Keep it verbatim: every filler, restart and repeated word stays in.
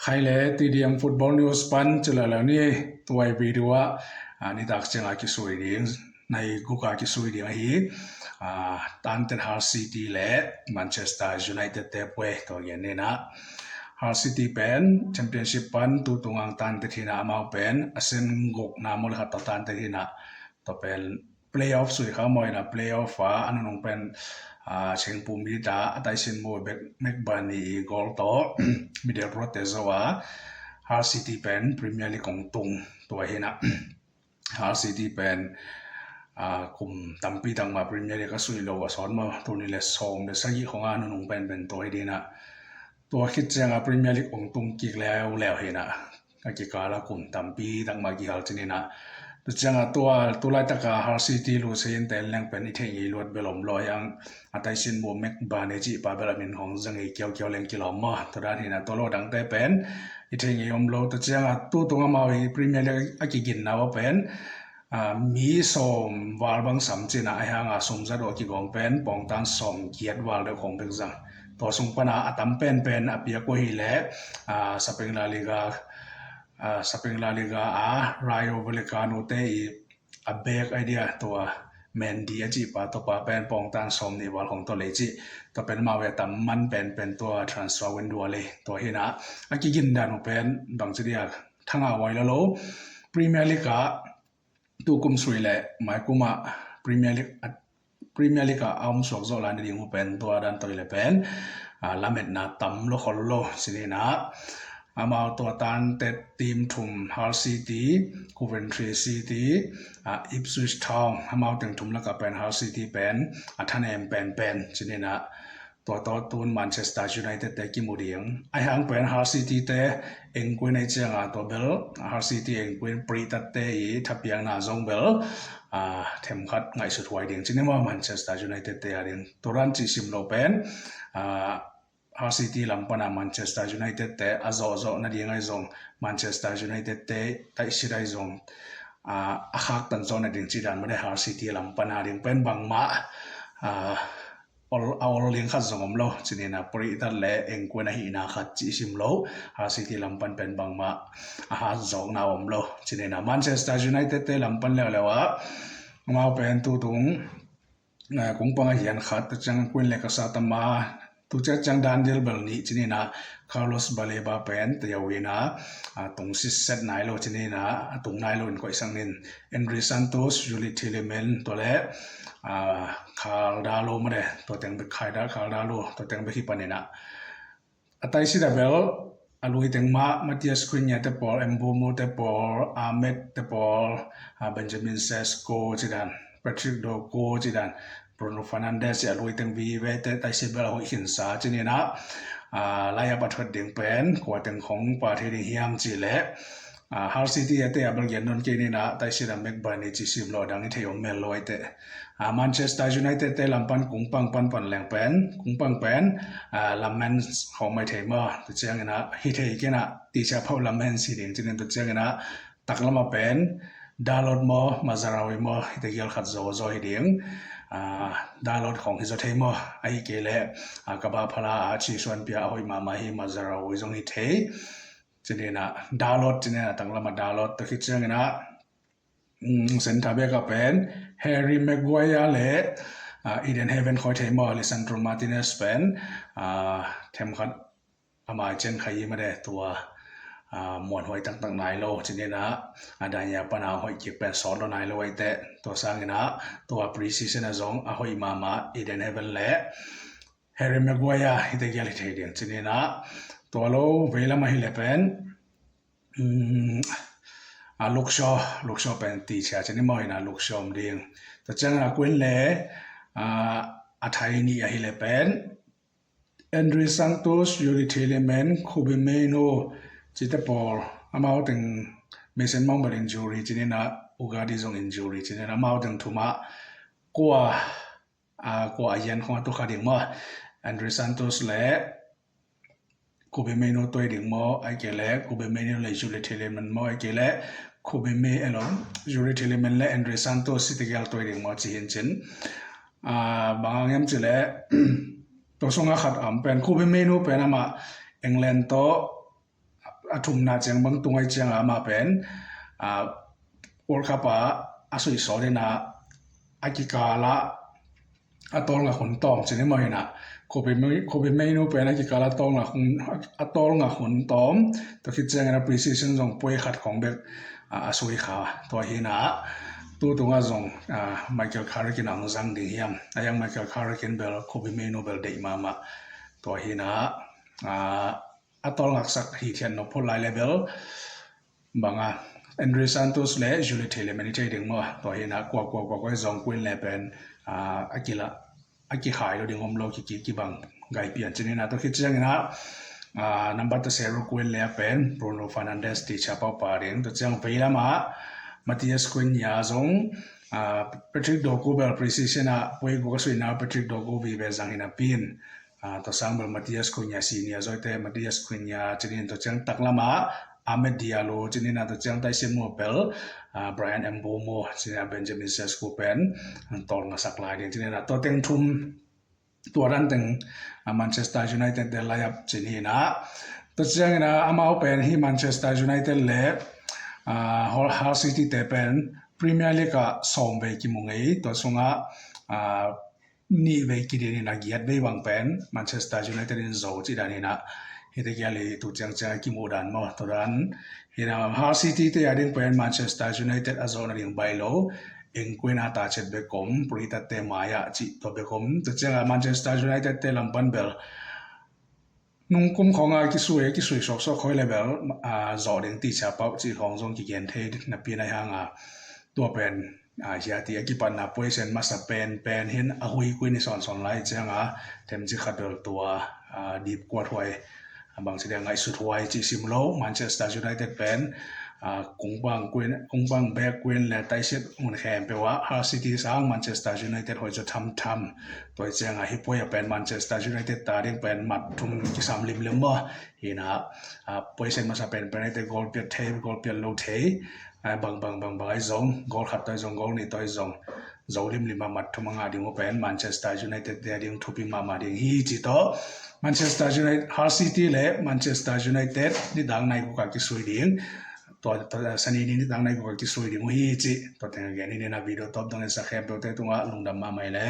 Khaile, T D M Football News pan ci lala ni. Tuai video ah, ah, nitak cianga kisui ding, nai guka kisui ding ahi. Ah, tantet Hull City le Manchester United te puai tua gen nina. Hull City pen Championship pan tutungang tantet hina, amau pen a sen guk na mol khat to tantet hina. To pen playoff sui kha mawina playoff a, a nunung pen, ah, Chengpu Mita a taisin mu bek McBurney i goal to Middlesbrough te zo a, Hull City pen Premier League ong tung tua hina. Hull City pen, ah, kum tampi tangma Premier League a sui lo a sawt maw, tuni le sawm le sagih khonga nunung pen pen tua hi dina. Tua khit cianga Premier League ong tung kik leu leu hina. A kikala kum tampi takma kihal cinina. Tua cianga tua tulaitaka Hull City lu seiin ten leng pen i thei ngei luat bel om lo hiang, a taisin mu McBurney cih pa bel a min hong zang i kiaukiau leng kilawm maw. Tua dan hina tua lo dangte pen i thei ngei om lo. Tua cianga tutung amau i Premier League a kiginna ua pen, ah, mi sawm val bang sam cina, a hianga sumzat uh a kigawm pen pawngtan sawm giat val deuh khong bek zang. Tua sung pana a tam penpen a piak uh hileh, ah, Spain La Liga, ah, Spain La Liga a Rayo Vallecano te i a bek idea tua Mendy a cih pa tua pa pen pawngtan sawm nih val khong tua lei cih. Tua pen amau a tam man penpen tua transfer window a lei tua hina. A kigindan uh pen bang ci dia, thanga wai lo lo. Premier League a tukum sui le maikum a Premier League, Premier League a om suak zawh lai nading uh pen tua dan toi le pen, ah, lametna tam lo khol lo cinina. Amau tua tantet team thum, Hull City, Coventry City, ah, Ipswich Town, amau teng thum laka pen Hull City pen a thanem penpen cinina. Tua tawh tun Manchester United te kimu ding. A hiang pen Hull City te engkuin ei cianga tua bel, Hull City engkuin pritatte i thapiakna zong bel, ah, themkhat ngaihsut huai ding cini maw Manchester United te a ding. Turan cih sim lo pen, ah, Hull City lam pana Manchester United te a zawhzawh nading ai zong, Manchester United te taihsit ai zong, ah, a khaktan zawh nading cidan made Hull City lam pana ding pen bangmah, ah, ol, a ol ding khat zong om lo cinina, puritat le engkuan ahihna khat cih sim lo. Hull City lam pan pen bangmah a hat zawkna om lo cinina. Manchester United te lam pan leuleu ah amau pen tutung, eh, kungpang a hian khat, tua ciang kuin le ka sa tama, tu ciang ciang dan dil bel nih cinina, Carlos Baleba pen tayawina, ah, tung sitset nai lo cinina, a tung nai lo in koihsang nin, Andrey Santos, Youri Tielemans, tua le, ah, Karl Darlow made, tua teng bek khai da, Karl Darlow, tua teng bek hi panina. A taisida bel, a lui teng mah, Matheus Cunha te pawl, Mbeumo te pawl, Ahmed te pawl, ah, Benjamin Sesko cidan, Patrick Dorgu cidan, Bruno Fernandes a lui teng vive te, taisida bel a hoih khinsa cinina, ah, line-up a thuat ding pen, kua teng khong pa thei ding hiam ci le, ah, Hull City a te a bel gen non kei nina, taisida McBurney ci sim lo dang i thei om mel lo ai te. Ah, Manchester United te lam pan kungpang pan pan leng pen, kungpang pen, ah, Lamela khong mai thei maw, tu ciangina hi thei kena, ti cia pau Lamela si ding cinin tu ciangina, taklama pen, Dalot maw, Mazraoui maw, hi te gial khat zo zo hi ding, ah, Dalot khong hi zo thei maw, ahi kei le, ah, ka ba phala a ci suan pia a hoih mahmah hi Mazraoui zong hi thei, cinina, Dalot cinina, taklama Dalot, tu khit ciangina, mm, centre back a pen, Harry Maguire le, ah, Eden Heaven khoi thei maw, Lisandro Martinez pen, ah, themkhat ama i cen khai i made tua, ah, muan hoih taktak nai lo, cinina, a dania pana hoih kik pen sawt lo nai lo ai te, tua sangina, tua pre-season a zong, a hoih mahmah, Eden Heaven le, Harry Maguire hi te gial hi thei ding cinina, tua lo, veilam ahi le pen, um, a Luke Shaw, Luke Shaw pen ti cia cini maw hina Luke Shaw om ding. Tua ciangina kuin le, ah, a thai nih ahi le pen, Andrey Santos, Youri Tielemans, Kobbie Mainoo, cite pawl, amau teng Mason Mount bel injury cinina, Ugarte zong injury cinina, amau teng thuma, kua, ah, kua a yan khong a tu kha ding maw, Andrey Santos le, Kobbie Mainoo toi ding maw, ai kei le, Kobbie Mainoo le Youri Tielemans maw, ai kei le, Kobbie Mai-, elo, Youri Tielemans le Andrey Santos hi te gial toi ding maw, ci hin cin. Ah, bang ang em ci le, tua sunga khat am pen, Kobbie Mainoo pen ama England to, a thumna ciang bang tung ai cianga amah pen, ah, World Cup ah a suihsawt inah a kikala a tawlngak hun tawm cin i mawh inah Kobe Mainu pen a kikala a tawlngak hun, a tawlngak hun tawm. Tua khit ciangin a pre-season zong puai khat khong bek a sui kha. Tua hinah tu tungah zong Michael Carrick in a hong zang ding hiam? A yang Michael Carrick in bel Kobe Mainu bel deih mahmah. Tua hinah a tawlngaksak hithiat nop phot lai le bel banga Andrey Santos le Juliet thei le mani thei ding maw? Tua hinah kua kua kua kua zong kuin le pen a kila a kikhai lo ding om lo kiki kibang gai pian cin hinah. Tua khit cianginah number ta seru kuin le a pen Bruno Fernandes ti chiapau pa ding. Tua ciang vei lamah Matheus Cunha zong Patrick Dorgu bel pre-season ah puai guk a suina Patrick Dorgu vive zang hinah pin. Tua sang bel Matheus Cunha senior zawite Matheus Cunha cinin tua ciang taklamah Amad Diallo cinin a tua ciang taisiam mu bel Bryan Mbeumo cinin a Benjamin Sesko pen tawlngasak lai ding cinin a tua teng thum tua dan teng Manchester United te layap cinin a tua ciangin a amau pen hi Manchester United le Hull City te pen Premier League ah sawm vei kimu ngei tua sungah nih vei kidin in a giat vei bang pen Manchester United in zo cih dan hinah hite kiali tu ciangciang a kimuh dan maw? Tua dan hinah Hull City te a ding pen Manchester United a zawh nading baih lo. Engkuina ta chet bekom puritatte maya cih tua bekom tua ciangah Manchester United te lampan bel nungkum khonga kisui kisui sawksawk khoi le bel zawh ding ti chiapau cih khong zong kigen thei napi nai hanga tua pen hiati a kipatna puaisen masa pen pen hin a hui kuin i sawnsawn lai cianga themci khat bel tua dip kuat huai bangci dia ngaihsut huai cih sim lo Manchester United pen kung bang bek kuin le taisiat hun khempeuh ah Hull City sang Manchester United hoih zaw thamtham. Tua cianga hi puai a pen Manchester United ta ding pen mat thum kisam limlim maw? Hinah puaisen masa pen pen aite goal piat thei goal piat lo thei bang bang bang bang ai zong goal khat tawi zong goal nih tawi zong zo limlim a mat thum a ngah ding uh pen Manchester United te a ding thupi mahmah ding hi ci tawh Manchester United Hull City le Manchester United nitak nai guk a kisui ding tua sani ni nitak nai guk a kisui ding uh hi ci tua teng a gen hi ni na video top dong in sa khempeuh te tungah lungdam mahmah i le.